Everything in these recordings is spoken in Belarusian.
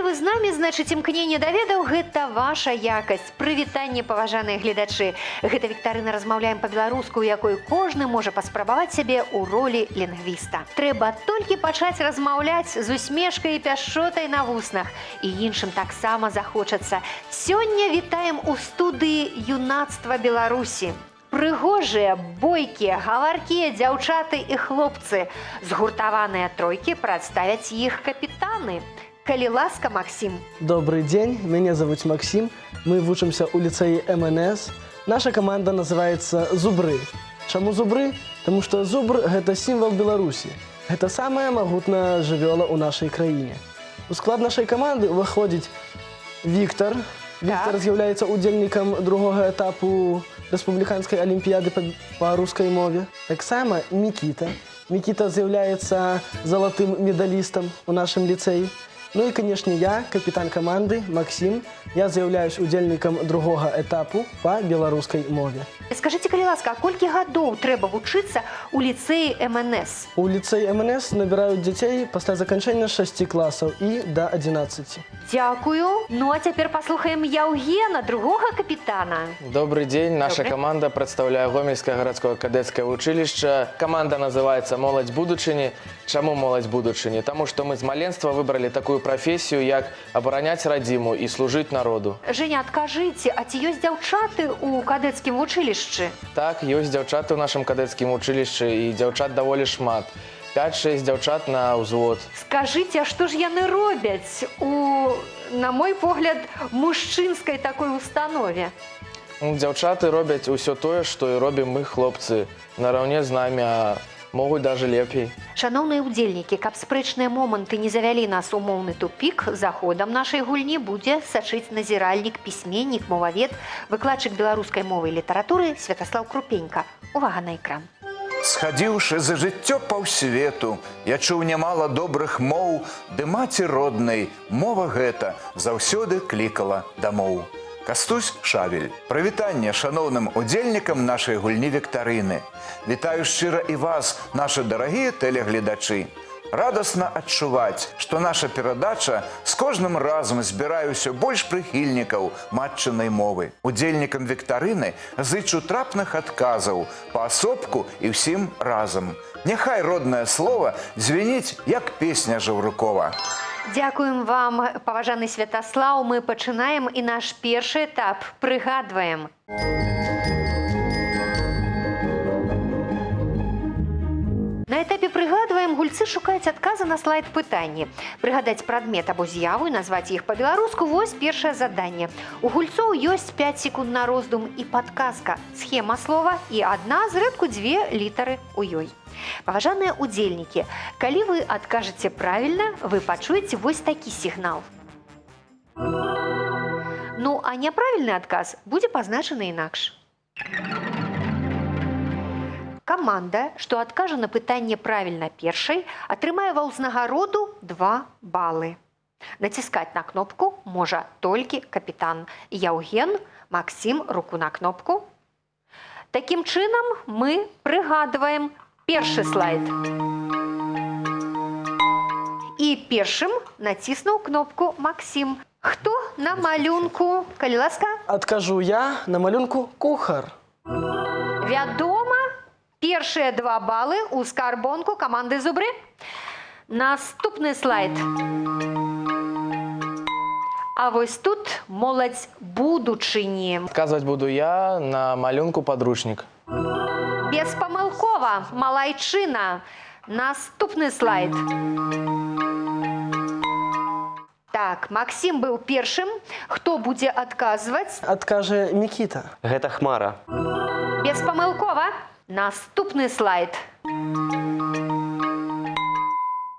Калі вы з намі, значыць, імкненне да ведаў — гэта ваша якасць. Прывітанне, паважаныя гледачы. Гэта віктарына «Размаўляем па-беларуску», у якой кожны можа паспрабаваць сябе ў ролі лінгвіста. Трэба толькі пачаць размаўляць з усмешкай і пяшчотай на вуснах. І іншым таксама захочацца. Сёння вітаем у студыі юнацтва Беларусі. Прыгожыя, бойкія, гаваркія дзяўчаты і хлопцы. Згуртаваныя тройкі прадставяць іх капітаны. Калі ласка, Максім. Добрый день, меня зовут Максим. Мы вучымся ў ліцэі МНС. Наша команда называется «Зубры». Чаму «Зубры»? Таму што зубр — гэта сімвал Беларусі. Гэта самая магутная жывёла ў нашай краіне. У склад нашай каманды ўваходзіць Віктор. Віктор з'яўляецца удзельнікам другога этапу рэспубліканскай алімпіяды па рускай мове. Таксама Мікіта. Мікіта з'яўляецца залатым медалістам у нашым ліцэі. Ну і, конечно, я, капітан каманды Максім. Я з'яўляюсь удзельнікам другога этапу па беларускай мове. Скажыце, калі ласка, а колькі гадоў трэба вучыцца ў ліцэі МНС? У ліцэй МНС набіраюць дзяцей пасля заканчэння 6 класаў і да 11. Дзякую. Ну а цяпер паслухаем Яўгена, другога капітана. Добрый день. Наша Добрый. Команда прадстаўляе Гомельскае гарадское кадэцкае вучылішча. Команда называется «Моладзь будучыні». Чаму «Моладзь будучыні»? Таму што мы з маленства выбралі такую прафесію, як абараняць радзіму і служыць народу. Женя, адкажыце, а ці ёсць дзяўчаты ў кадэцкім вучылішчы? Так, ёсць дзяўчаты ў нашым кадэцкім вучылішчы, і дзяўчат даволі шмат. 5-6 дзяўчат на ўзвод. Скажыце, а што ж яны робяць у, на мой погляд, мужчынскай такой установе? Ну, дзяўчаты робяць усё тое, што і робім мы, хлопцы, нараўне з намі, а могуць даже лепей. Шаноўныя ўдзельнікі, каб спрэчныя моманты не завялі нас у моўны тупік, за ходам нашай гульні будзе сачыць назіральнік, пісьменнік, мовавед, выкладчык беларускай мовы і літаратуры Святаслаў Крупенька. Увага на экран. Схадзіўшы за жыццё паўсвету, я чуў нямала добрых моў, ды маці роднай мова гэта заўсёды клікала дамоў. Кастусь Шавель. Прывітанне шаноўным удзельнікам нашай гульні віктарыны. Вітаю шчыра і вас, нашы дарагія тэлегледачы. Радасна адчуваць, што наша перадача з кожным разам збірае ўсё больш прыхільнікаў матчынай мовы. Удзельнікам віктарыны зычу трапных адказаў паасобку і ўсім разам. Няхай роднае слово звініць, як песня Жаўрукова. Дзякуем вам, паважаны Святаслаў. Мы пачынаем, і наш першы этап — прыгадваем. На этапе прыгадваем гульцы шукаюць адказы на слайд пытанні. Прыгадаць прадмет або з'яву і назваць іх па-беларуску — вось першае заданне. У гульцоў ёсць 5 секунд на роздум і падказка, схема слова і адна, зрэдку дзве літары ў ёй. Паважаныя удзельнікі, калі вы адкажаце правільна, вы пачуеце вось такі сігнал. Ну, а няправільны адказ будзе пазначаны інакш. Каманда, што адкажа на пытанне правільна першай, атрымае ва ўзнагароду 2 балы. Націскаць на кнопку можа толькі капітан. Яўген, Максім, руку на кнопку. Такім чынам мы прыгадваем першы слайд. І першым націснуў кнопку Максім. Хто на малюнку? Калі ласка. Адкажу я: на малюнку кухар. Вядома, першыя 2 балы ў скарбонку каманды «Зубры». Наступны слайд. А вось тут моладзь будучыні. Адказваць буду я: на малюнку падручнік. Беспамылкова, малайчына. Наступны слайд. Так, Максім быў першым. Хто будзе адказваць? Адкажа Мікіта. Гэта хмара. Беспамылкова. Наступны слайд.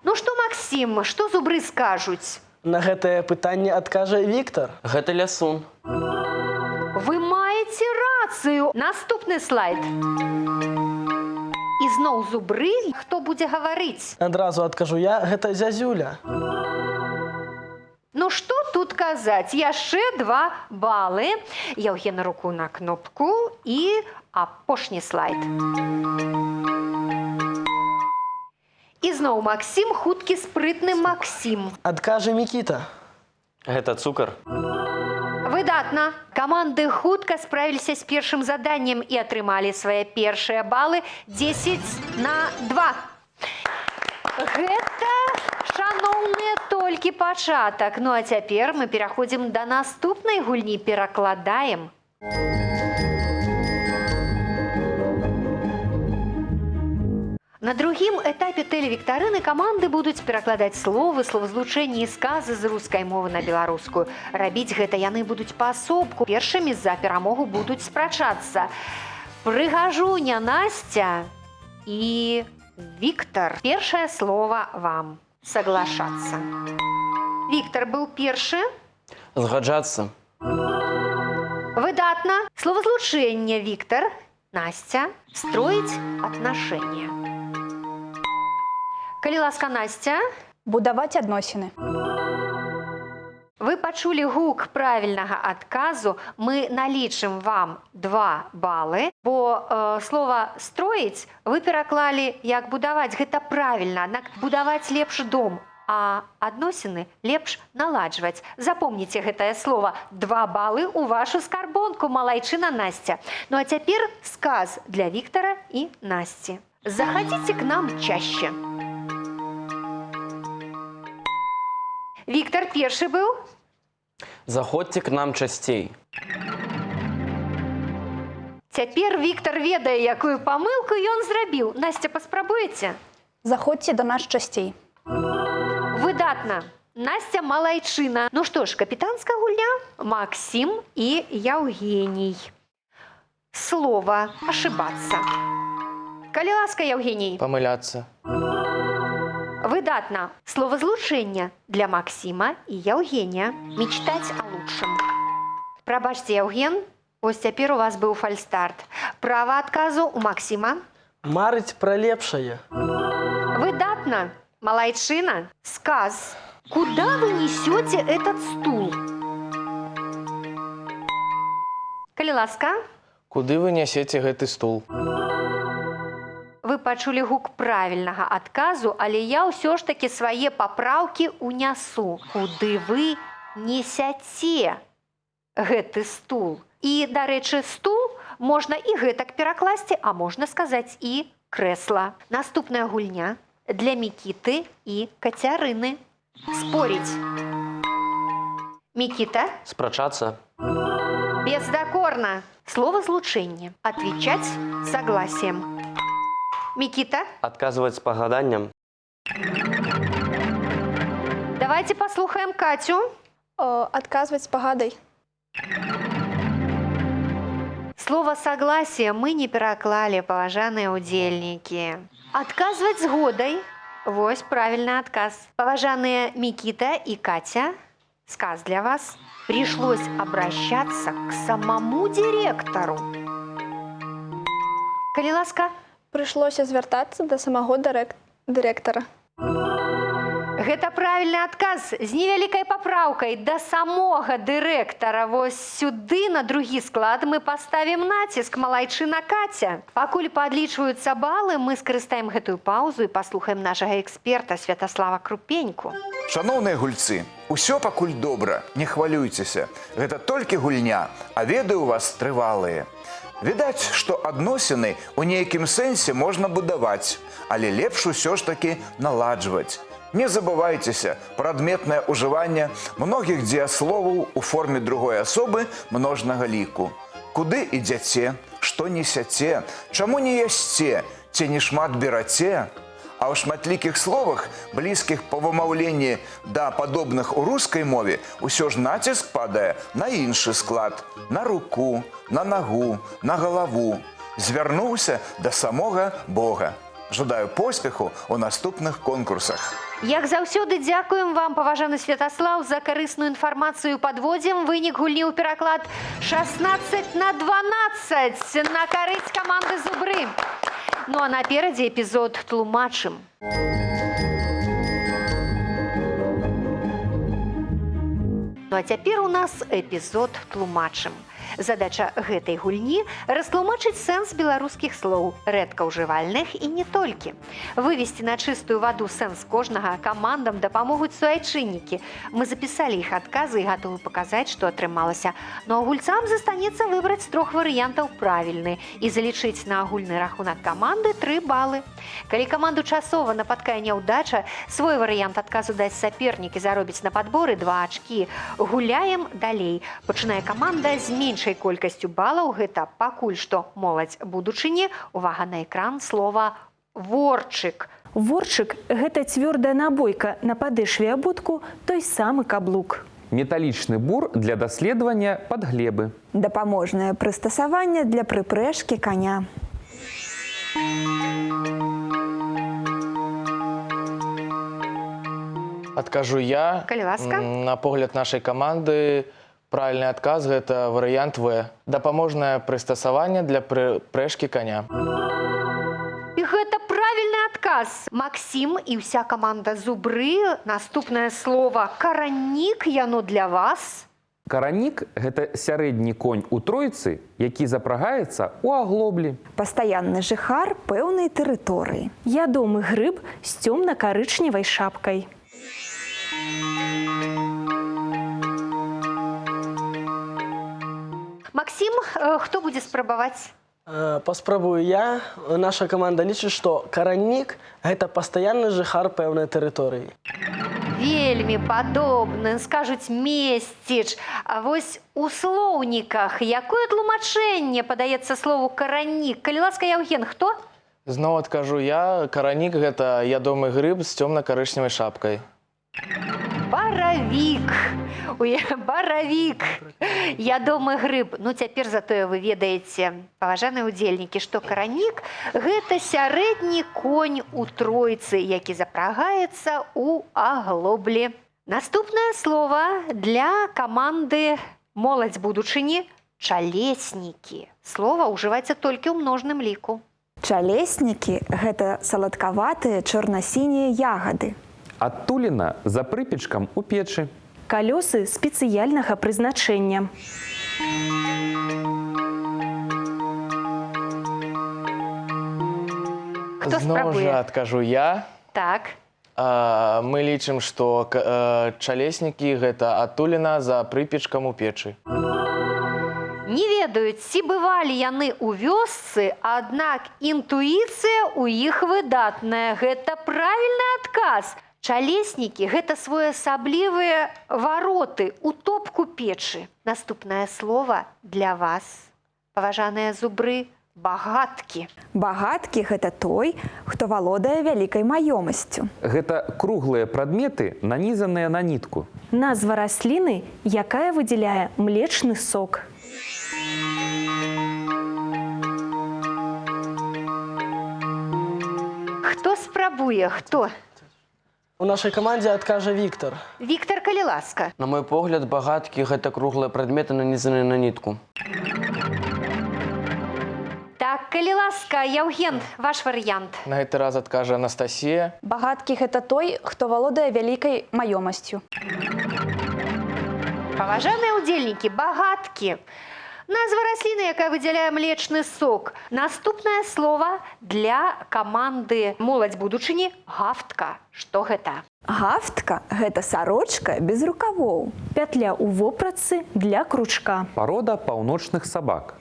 Ну што, Максім, што зубры скажуць? На гэтае пытанне адкажа Віктор. Гэта лясун. Вы маеце рацыю. Наступны слайд. І зноў зубры, хто будзе гаварыць? Адразу адкажу я: гэта зязюля. Ну што тут казаць? Яшчэ 2 балы. Яўгена, руку на кнопку, і апошні слайд. І зноў Максім, хуткі, спрытны Максім. Адкажа Мікіта. Гэта цукар. Выдатна. Каманды хутка справіліся з першым заданнем і атрымалі свае першыя балы 10 на 2. Гэта, шаноўныя, толькі пачатак. Ну а цяпер мы пераходзім да наступнай гульні, «Перакладаем». На другім этапе тэлевіктарыны каманды будуць перакладаць словы, словазлучэнні і сказы з рускай мовы на беларускую. Рабіць гэта яны будуць паасобку. Першымі за перамогу будуць спрачацца прыгажуня Настя і Віктор. Першае слово вам. Соглашаться. Віктор быў першы. Згаджацца. Выдатна. Словазлучэнне, Віктор. Настя. Строить отношения. Калі ласка, Настя. Будаваць адносіны. Вы пачулі гук правільнага адказу. Мы налічым вам 2 балы, бо слова «строить» вы пераклалі як «будаваць». Гэта правільна, аднак будаваць лепш дом, а адносіны лепш наладжваць. Запомніце гэтае слово. 2 балы ў вашу скарбонку, малайчына, Настя. Ну а цяпер сказ для Віктора і Насці. Заходите к нам чаще. Віктор першы быў. Заходзьце к нам часцей. Цяпер Віктор ведае, якую памылку ён зрабіў. Настя, паспрабуеце? Заходзьце да нас часцей. Выдатна. Настя малайчына. Ну што ж, капітанская гульня, Максім і Яўгеній. Слова «ошибаться». Калі ласка, Яўгеній. Памыляцца. Выдатна. Словазлучэнне для Максіма і Яўгенія. Мечтать о лучшем. Прабачце, Яўген, вось цяпер у вас быў фальстарт. Права адказу у Максіма. Марыць пра лепшае. Выдатна. Малайчына. Сказ. Куда вы несете этот стул? Калі ласка. Куды вы нясеце гэты стул? Вы пачулі гук правільнага адказу, але я ўсё ж такі свае папраўкі унясу. Куды вы несяце гэты стул? І, дарэчы, стул можна і гэтак перакласці, а можна сказаць і крэсла. Наступная гульня для Мікіты і Кацярыны. Спорить. Мікіта? Спрачацца. Бездакорна. Словазлучэнне. Отвечать согласием. Мікіта? Адказваць з пагаданнем. Давайте послухаем Катю. Адказваць з пагадай. Слово «согласие» мы не пераклалі, паважаныя удзельнікі. Адказваць згодай. Вось правільны адказ. Паважаныя Мікіта і Катя, сказ для вас. Пришлось обращаться к самому директору. Калі ласка. Прыйшлося звяртацца да самога дырэктара. Гэта правільны адказ з невялікай папраўкай, да самога дырэктара. Вось сюды на другі склад мы паставім націск, малайчына, Каця. Пакуль падлічваюцца балы, мы скарыстаем гэтую паўзу і паслухаем нашага эксперта Святаслава Крупеньку. Шаноўныя гульцы, усё пакуль добра, не хвалюйцеся. Гэта толькі гульня, а веды ў вас трывалыя. Відаць, што адносіны ў нейкім сэнсе можна будаваць, але лепш усё ж такі наладжваць. Не забывайцеся пра адметнае ўжыванне многіх дзеясловаў у форме другой асобы множнага ліку. Куды ідзяце, што несяце, чаму не ясце, ці не шмат бераце? А ў шматлікіх словах, блізкіх па вымаўленні да падобных у рускай мове, усё ж націск падае на іншы склад, на руку, на нагу, на галаву. Звярнуўся да самога Бога. Жадаю поспеху ў наступных конкурсах. Як заўсёды, дзякуем вам, паважаны Святаслаў, за карысную інфармацыю. Падводзім вынік гульні ў пераклад 16 на 12 на карысць каманды «Зубры». Ну а наперадзе эпізод «Тлумачым». Ну а цяпер у нас эпізод «Тлумачым». Задача гэтай гульні растлумачыць сэнс беларускіх слоў, рэдка ўжывальных і не толькі. Вывесці на чыстую ваду сэнс кожнага камандам дапамогуць суайчыннікі. Мы запісалі іх адказы і гатовы паказаць, што атрымалася. Ну а гульцам застанецца выбраць з трох варыянтаў правільны і залічыць на агульны рахунак каманды тры балы. Калі каманду часова напаткае няўдача, свой варыянт адказу дасць сапернік і заробіць на падборы два ачкі. Гуляем далей. Пачынае каманда з меншай колькасцю балаў. Гэта пакуль што «Моладзь будучыні». Увага на экран, слова ворчык. Ворчык — гэта цвёрдая набойка на падэшве абутку, той самы каблук. Металічны бур для даследавання падглебы. Дапаможнае прыстасаванне для прыпрэжкі каня. Адкажу я. Калі ласка. На погляд нашай каманды, правільны адказ гэта варыянт В. Дапаможнае прыстасаванне для прыпрэжкі каня. І гэта правільны адказ. Максім і ўся каманда «Зубры». Наступнае слово караннік, яно для вас. Каранік — гэта сярэдні конь у тройцы, які запрагаецца ў аглоблі. Пастаянны жыхар пэўнай тэрыторыі. Ядомы грыб з цёмна-карычневай шапкай. Максім, хто будзе спрабаваць? Паспрабую я. Наша каманда лічыць, што караннік — гэта пастаянны жыхар пэўнай тэрыторыі. Вельмі падобны, скажуць, месціч. А вось у слоўніках якое тлумачэнне падаецца слову караннік? Калі ласка, Яўген, хто? Зноў адкажу я. Каранік гэта ядомы грыб з цёмна-карычневай шапкай. Баравік. Ой, баравік. Ядомы грыб. Ну, цяпер затое вы ведаеце, паважаныя удзельнікі, што каранік — гэта сярэдні конь у тройцы, які запрагаецца ў аглоблі. Наступнае слово для каманды «Моладзь будучыні» — чалеснікі. Слова ўжываецца толькі ў множным ліку. Чалеснікі — гэта саладкаватыя чорна-сінія ягады. Адтуліна за прыпечкам у печы. Калёсы спецыяльнага прызначэння. Хто Зноў спрабуе? жа адкажу я. Так. Мы лічым, што чалеснікі гэта адтуліна за прыпечкам у печы. Не ведаюць, ці бывалі яны ў вёсцы, аднак інтуіцыя ў іх выдатная. Гэта правільны адказ. Чалеснікі — гэта своеасаблівыя вароты у топку печы. Наступнае слово для вас, паважаныя «Зубры», багаткі. Багаткі — гэта той, хто валодае вялікай маёмасцю. Гэта круглыя прадметы, нанізаныя на нітку. Назва расліны, якая выдзяляе млечны сок. Хто спрабуе, хто? У нашай камандзе адкажа Віктор. Віктор, калі ласка. На мой погляд, багаткі гэта круглыя прадметы, нанізаныя на нітку. Так, калі ласка, Яўген, ваш варыянт. На гэты раз адкажа Анастасія. Багаткі — гэта той, хто валодае вялікай маёмасцю. Паважаныя ўдзельнікі, багаткі. Назва расліны, якая выдзяляе млечны сок. Наступнае слово для каманды «Моладзь будучыні» — гафтка. Што гэта? Гафтка — гэта сарочка без рукавоў. Пятля ў вопратцы для кручка. Парода паўночных сабак.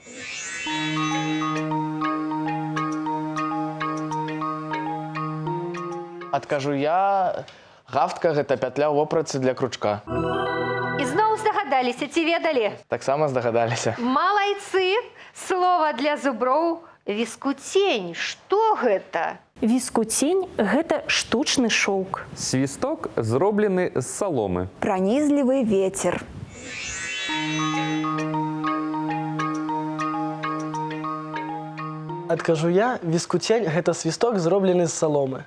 Адкажу я. Гафтка гэта пятля ў вопратцы для кручка. І зноў здагадаліся, ці ведалі? Таксама здагадаліся. Малайцы! Слова для «Зуброў» — віскуцень. Што гэта? Віскуцень — гэта штучны шоўк. Свісток, зроблены з саломы. Пранізлівы ветер. Адкажу я, віскуцень — гэта свісток, зроблены з саломы.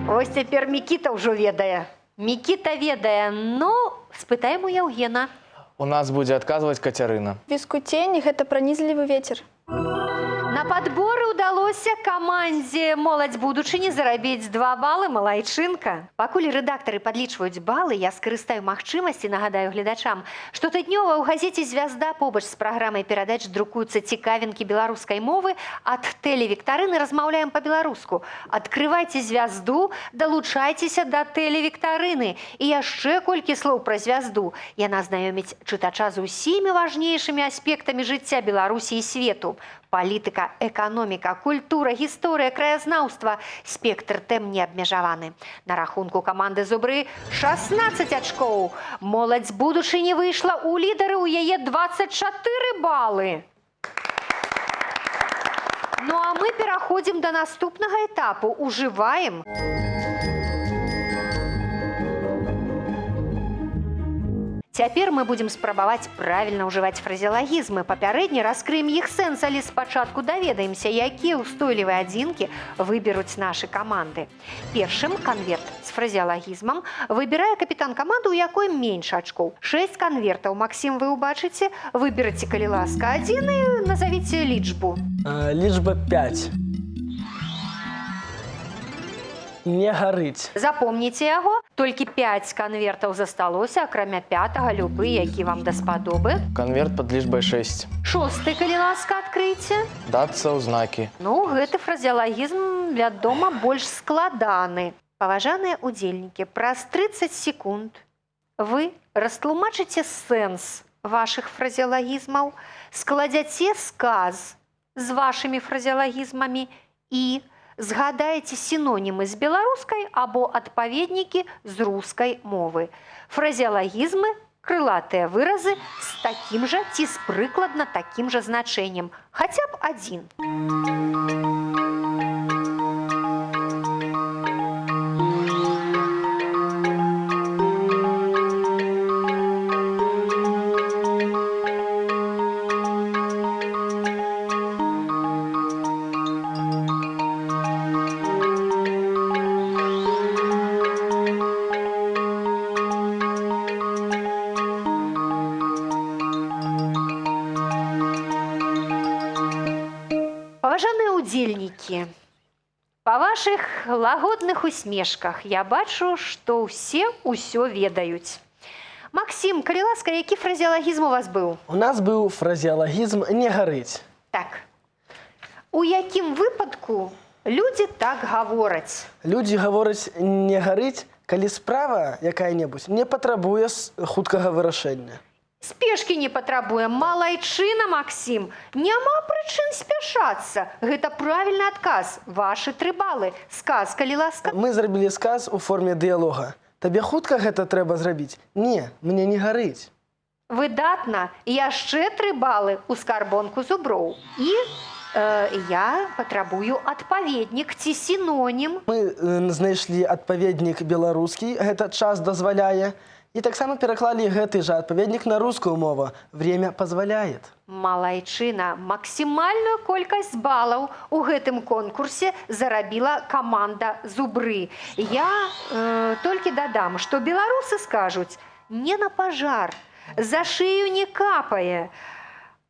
Ось цяпер Мікіта ўжо ведае. Мікіта ведае. Ну, спытаем у Яўгена. У нас будзе адказваць Кацярына. Віскуцень — гэта пранізлівы ветер. На падборы ўдалося камандзе «Моладзь будучыні» зарабіць 2 балы, малайчынка. Пакуль рэдактары падлічваюць балы, я скарыстаю магчымасць і нагадаю гледачам, што тыднёва ў газеце «Звязда» побач з праграмай перадач друкуюцца цікавінкі беларускай мовы ад тэлевіктарыны «Размаўляем па-беларуску». Адкрывайце «Звязду», далучайцеся да тэлевіктарыны. І яшчэ колькі слоў пра «Звязду». Яна знаёміць чытача з усімі важнейшымі аспектамі жыцця Беларусі і свету. Палітыка, эканоміка, культура, гісторыя, краязнаўства. Спектр тэм не абмежаваны. На рахунку каманды «Зубры» 16 ачкоў. «Моладзь будучыні» выйшла ў лідары, у яе 24 балы. Ну а мы пераходзім да наступнага этапу. Ужываем. Цяпер мы будзем спрабаваць правільна ўжываць фразеалагізмы. Папярэдне раскрыем іх сэнс, але спачатку даведаемся, якія ўстойлівыя адзінкі выберуць нашы каманды. Першым канверт з фразеалагізмам выбірае капітан каманды, у якой менш ачкоў. 6 канвертаў, Максім, вы ўбачыце. Выберыце, калі ласка, адзін і назавіце лічбу. Лічба 5. Не гарыць. Запомніце яго. Толькі 5 канвертаў засталося, акрамя пятага, любы, які вам даспадобы. Канверт пад лічбай 6. Шосты, калі ласка, адкрыйце. Дацца ў знакі. Ну, гэты фразеалагізм, вядома, больш складаны. Паважаныя удзельнікі, праз 30 секунд вы растлумачыце сэнс вашых фразеалагізмаў, складзяце сказ з вашымі фразеалагізмамі і згадаеце сінонімы з беларускай або адпаведнікі з рускай мовы. Фразеалагізмы крылатыя выразы з такім жа ці з прыкладна такім жа значэннем, хаця б адзін. Паважаныя удзельнікі, па вашых лагодных усмешках я бачу, што ўсе ўсё ведаюць. Максім, калі ласка, які фразеалагізм у вас быў? У нас быў фразеалагізм «не гарыць». Так. У якім выпадку людзі так гавораць? Людзі гавораць «не гарыць», калі справа якая-небудзь не патрабуе хуткага вырашэння. Спешкі не патрабуе. Малайчына, Максім. Няма прычын спяшацца. Гэта правільны адказ. Вашы 3 балы. Сказ, калі ласка. Мы зрабілі сказ у форме дыялога. Табе хутка гэта трэба зрабіць? Не, мне не гарыць. Выдатна. Яшчэ 3 балы ў скарбонку зуброў. І я патрабую адпаведнік ці сінонім. Мы знайшлі адпаведнік беларускі, гэта час дазваляе. І таксама пераклалі гэты жа адпаведнік на рускую мову. Время позволяет. Малайчына, максімальную колькасць балаў у гэтым конкурсе зарабіла каманда «Зубры». Я толькі дадам, што беларусы скажуць: не на пажар, за шыю не капае.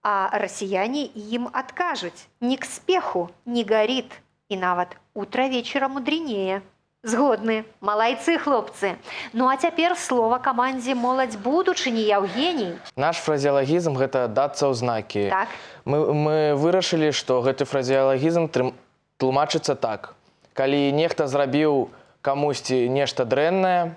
А расіяне ім адкажуць: не к спеху, не горит. І нават утро вечера мудренее. Згодны. Малайцы, хлопцы. Ну а цяпер слова камандзе «Моладзь будучыні», Яўгеній. Наш фразеалагізм гэта дацца ў знакі. Так. Мы вырашылі, што гэты фразеалагізм тлумачыцца так. Калі нехта зрабіў камусьці нешта дрэннае,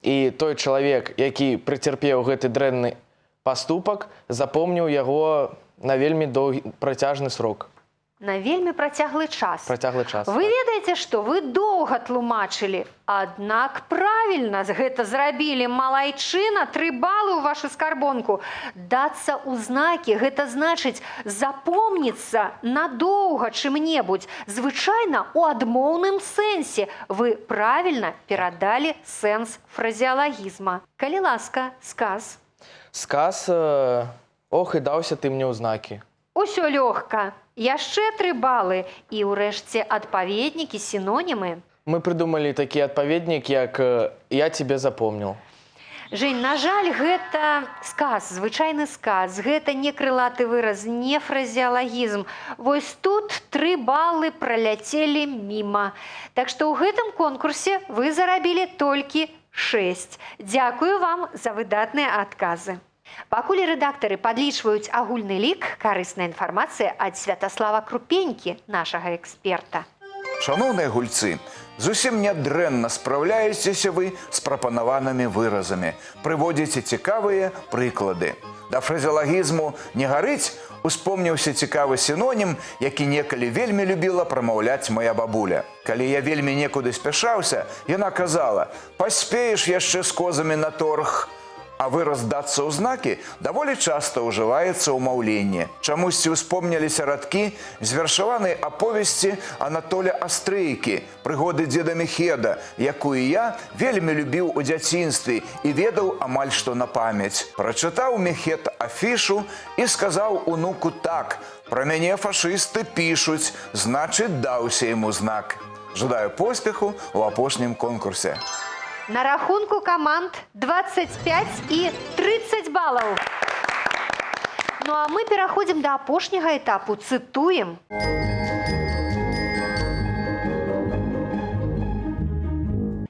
і той чалавек, які прыцярпеў гэты дрэнны паступак, запомніў яго на вельмі доўгі працяжны срок. На вельмі працяглы час. Працяглы час, Вы так. ведаеце, што вы доўга тлумачылі. Аднак правільна гэта зрабілі. Малайчына, 3 балы ў вашу скарбонку. Дацца ў знакі, гэта значыць запомніцца надоўга чым-небудзь. Звычайна у адмоўным сэнсе. Вы правільна перадалі сэнс фразеалагізма. Калі ласка, сказ. Сказ «Ох, і даўся ты мне ў знакі». Усё лёгка. Яшчэ 3 балы. І ўрэшце адпаведнікі, сінонімы. Мы прыдумалі такі адпаведнік, як «Я тебе запомнил». Жень, на жаль, гэта сказ, звычайны сказ, гэта не крылаты выраз, не фразеалагізм. Вось тут тры баллы праляцелі міма. Так што ў гэтым конкурсе вы зарабілі толькі 6. Дзякую вам за выдатныя адказы. Пакуль рэдактары падлічваюць агульны лік, карысная інфармацыя ад Святаслава Крупенькі, нашага эксперта. Шаноўныя гульцы, зусім нядрэнна спраўляецеся вы з прапанаванымі выразамі, прыводзіце цікавыя прыклады. Да фразеалагізму «не гарыць» успомніўся цікавы сінонім, які некалі вельмі любіла прамаўляць моя бабуля. Калі я вельмі некуды спяшаўся, яна казала: «Паспееш яшчэ з козамі на торг». А выраз «дацца ў знакі» даволі часта ўжываецца ў маўленні. Чамусьці ўспомніліся радкі з вершаванай аповесці Анатоля Астрыйкі «Прыгоды дзеда Мехеда», якую я вельмі любіў у дзяцінстве і ведаў амаль што на памяць. Прачытаў Мехед афішу і сказаў унуку так: «Пра мяне фашысты пішуць, значыць, даўся яму знак». Жадаю поспеху ў апошнім конкурсе. На рахунку каманд 25 і 30 балаў. Ну а мы пераходзім да апошняга этапу. Цытуем.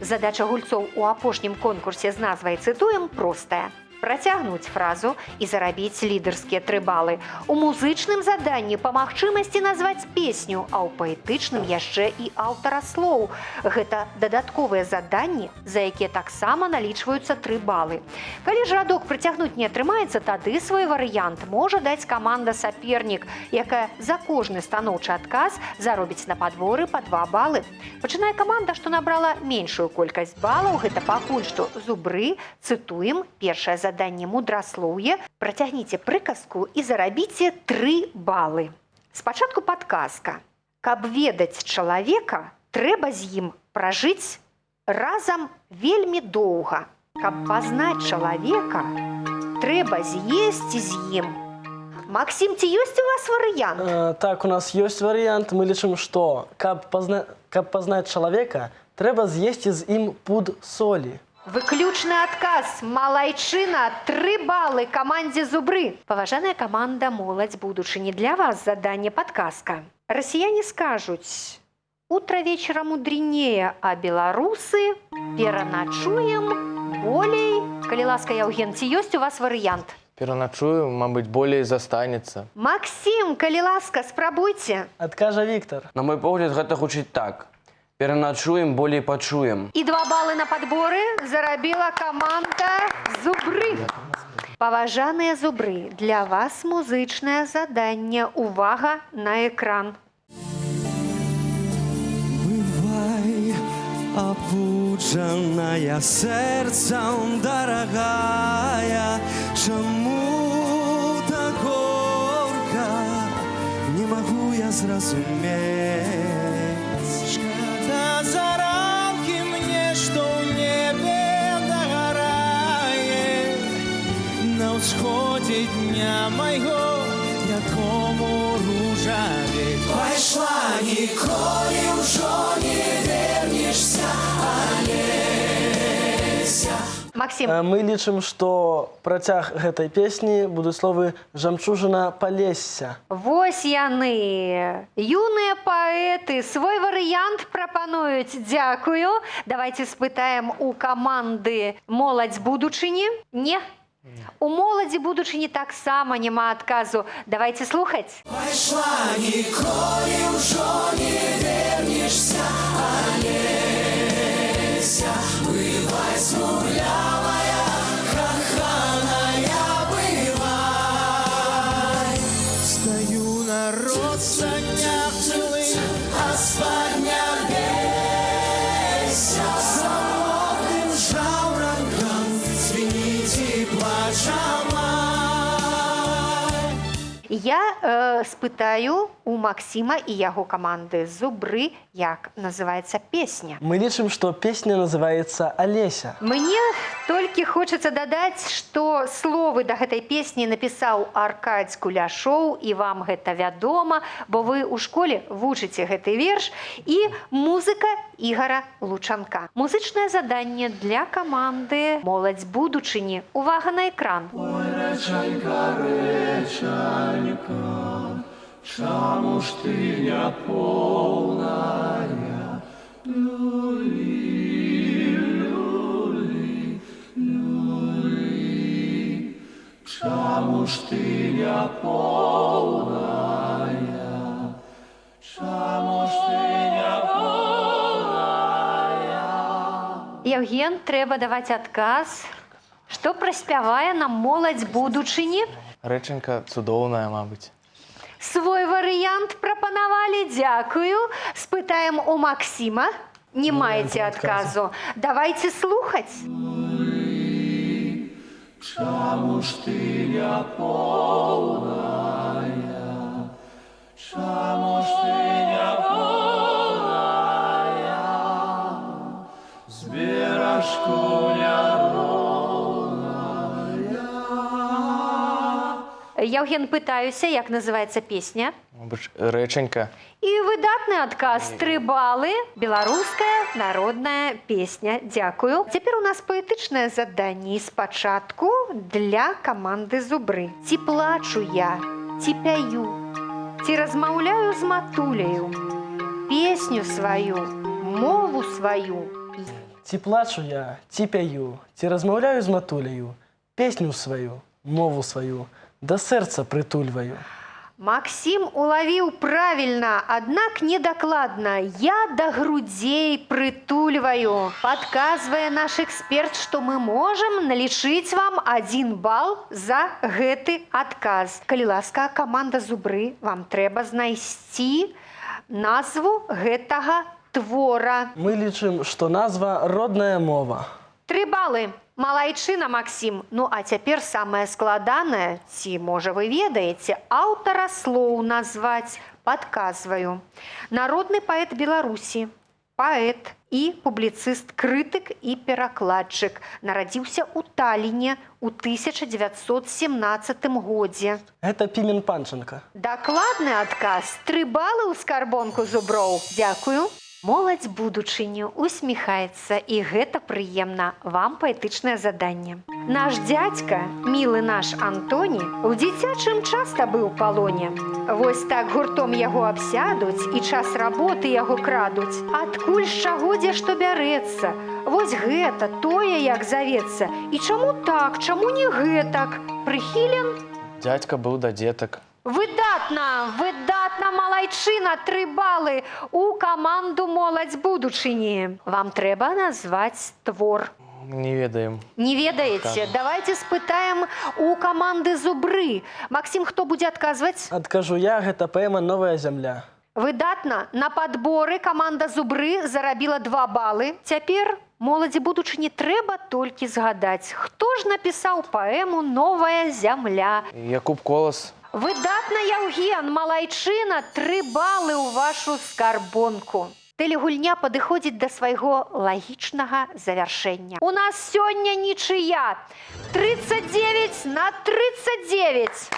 Задача гульцоў у апошнім конкурсе з назвай «Цытуем» простая. Працягнуць фразу і зарабіць лідарскія тры балы. У музычным заданні па магчымасці назваць песню, а ў паэтычным яшчэ і аўтара слоў. Гэта дадатковыя заданні, за якія таксама налічваюцца тры балы. Калі ж радок працягнуць не атрымаецца, тады свой варыянт можа даць каманда сапернік, якая за кожны станоўчы адказ заробіць на падворы па 2 балы. Пачынае каманда, што набрала меншую колькасць балаў, гэта пакуль што «Зубры». Цытуем, першае заданне мудраслоўе. Працягніце прыказку і зарабіце 3 балы. Спачатку падказка. Каб ведаць чалавека, трэба з ім пражыць разам вельмі доўга. Каб пазнаць чалавека, трэба з'есці з ім. Максім, ці ёсць у вас варыянт? Так, у нас ёсць варыянт. Мы лічым, што каб пазнаць чалавека, трэба з'есці з ім пуд солі. Выключны адказ. Малайчына. 3 балы камандзе «Зубры». Паважаная каманда «Моладзь будучыні», для вас заданне падказка. Расіяне скажуць: «Утро вечера мудренее», а беларусы пераначуем болей. Калі ласка, Яўген, ці ёсць у вас варыянт? Пераначую, мабыць, болей застанецца. Максім, калі ласка, спрабуйце. Адкажа Віктор. На мой погляд, гэта гучыць так. Пераначуем, болей пачуем. І 2 балы на падборы зарабіла каманда «Зубры». Паважаныя «Зубры», для вас музычнае заданне. Увага на экран. Бывай, апуджаная сэрцам, дарагая, чаму так горка, не магу я зразумець. Шкада заранкі мне, што ў небе дагарае, на ўсходзе дня майго, якому ружавець. Пайшла, ніколі ўжо не вернешся, Алеся. Максім. Мы лічым, што працяг гэтай песні будуць словы «Жамчужына Палесся». Вось яны, юныя паэты, свой варыянт прапануюць. Дзякую. Давайте спытаем у каманды «Моладзь будучыні». Не. У «Моладзі будучыні» таксама няма адказу. Давайте слухаць. Пайшла, ніколі ўжо не вернешся, Алеся. Бывай, смуглявая, каханая, бывай. Стаю на родсанях цілых, а спаднябесся. Самотным жаўранкам звініць і плача май. Я спытаю у Максіма і яго каманды «Зубры», як называецца песня. Мы лічым, што песня называецца «Алеся». Мне толькі хочацца дадаць, што словы да гэтай песні напісаў Аркадзь Куляшоў, і вам гэта вядома, бо вы ў школе вучыце гэты верш, і музыка Ігара Лучанка. Музычнае заданне для каманды «Моладзь будучыні». Увага на экран. Ой, рэчанька, рэчанька, чаму ж ты не поўная? Люлі, люлі, люлі, чаму ж ты не поўная? Чаму ж ты не поўная? Яўген, трэба даваць адказ. Што праспявае нам «Моладзь будучыні»? Рэчанька цудоўная, мабыць. Свой варыянт прапанавалі, дзякую. Спытаем у Максіма. Не маеце адказу. Давайте слухаць. Чаму ж ты не поўная? Чаму ж ты не поўная? З беражку няроўная. Яўген, пытаюся, як называецца песня? Мабыць, «Рэчанька». І выдатны адказ, 3 балы. Беларуская народная песня. Дзякую. Цяпер у нас паэтычнае заданне. І спачатку для каманды «Зубры». Ці плачу я, ці пяю, ці размаўляю з матуляю, песню сваю, мову сваю. Ці плачу я, ці пяю, ці размаўляю з матуляю, песню сваю, мову сваю, да сэрца прытульваю. Максім улавіў правільна, аднак недакладна. Я да грудзей прытульваю. Падказвае наш эксперт, што мы можам налічыць вам 1 бал за гэты адказ. Калі ласка, каманда «Зубры», вам трэба знайсці назву гэтага твора. Мы лічым, што назва «Родная мова». 3 балы. Малайчына, Максім. Ну, а цяпер самае складанае, ці, можа, вы ведаеце, аўтара слоў назваць. Падказваю. Народны паэт Беларусі, паэт і публіцыст, крытык і перакладчык. Нарадзіўся ў Таліне ў 1917 годзе. Гэта Пімен Панчанка. Дакладны адказ. 3 балы ў скарбонку «Зуброў». Дзякую. Моладзь будучыню усміхаецца, і гэта прыемна. Вам паэтычнае заданне. Наш дзядзька, мілы наш Антоні, у дзіцячым часта быў у палоне. Вось так гуртом яго абсядуць і час работы яго крадуць. Адкуль, з чаго, дзе што бярэцца? Вось гэта, тое, як завецца. І чаму так, чаму не гэтак? Прыхілен? Дзядзька быў да дзетак. Выдатна, выдатна, малайчына, 3 балы у каманду «Моладзь будучыні». Вам трэба назваць твор. Не ведаем. Не ведаеце? Так. Давайте спытаем у каманды «Зубры». Максім, хто будзе адказваць? Адкажу я, гэта паэма «Новая зямля». Выдатна. На падборы каманда «Зубры» зарабіла 2 балы. Цяпер моладзі будучыні трэба толькі згадаць, хто ж напісаў паэму «Новая зямля». Якуб Колас. Выдатна, Яўген, малайчына, 3 балы ў вашу скарбонку. Тэлегульня падыходзіць да свайго лагічнага завяршэння. У нас сёння нічыя. 39 на 39.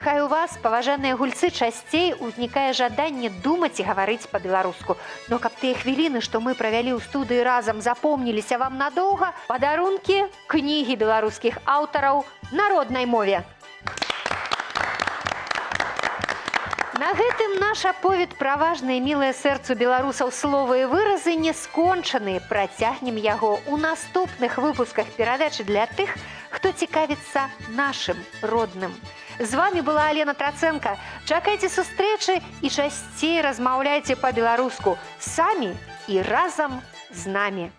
Хай у вас, паважаныя гульцы, часцей узнікае жаданне думаць і гаварыць па-беларуску. Но каб тыя хвіліны, што мы правялі ў студыі разам, запомніліся вам надоўга, падарункі, кнігі беларускіх аўтараў на роднай мове. На гэтым наш аповед пра важныя, мілыя сэрцу беларусаў словы і выразы не скончаны. Працягнем яго ў наступных выпусках перадачы для тых, хто цікавіцца нашым родным. З вами была Алена Трацэнка. Чакайце сустрэчы і часцей размаўляйце па-беларуску самі і разам з намі.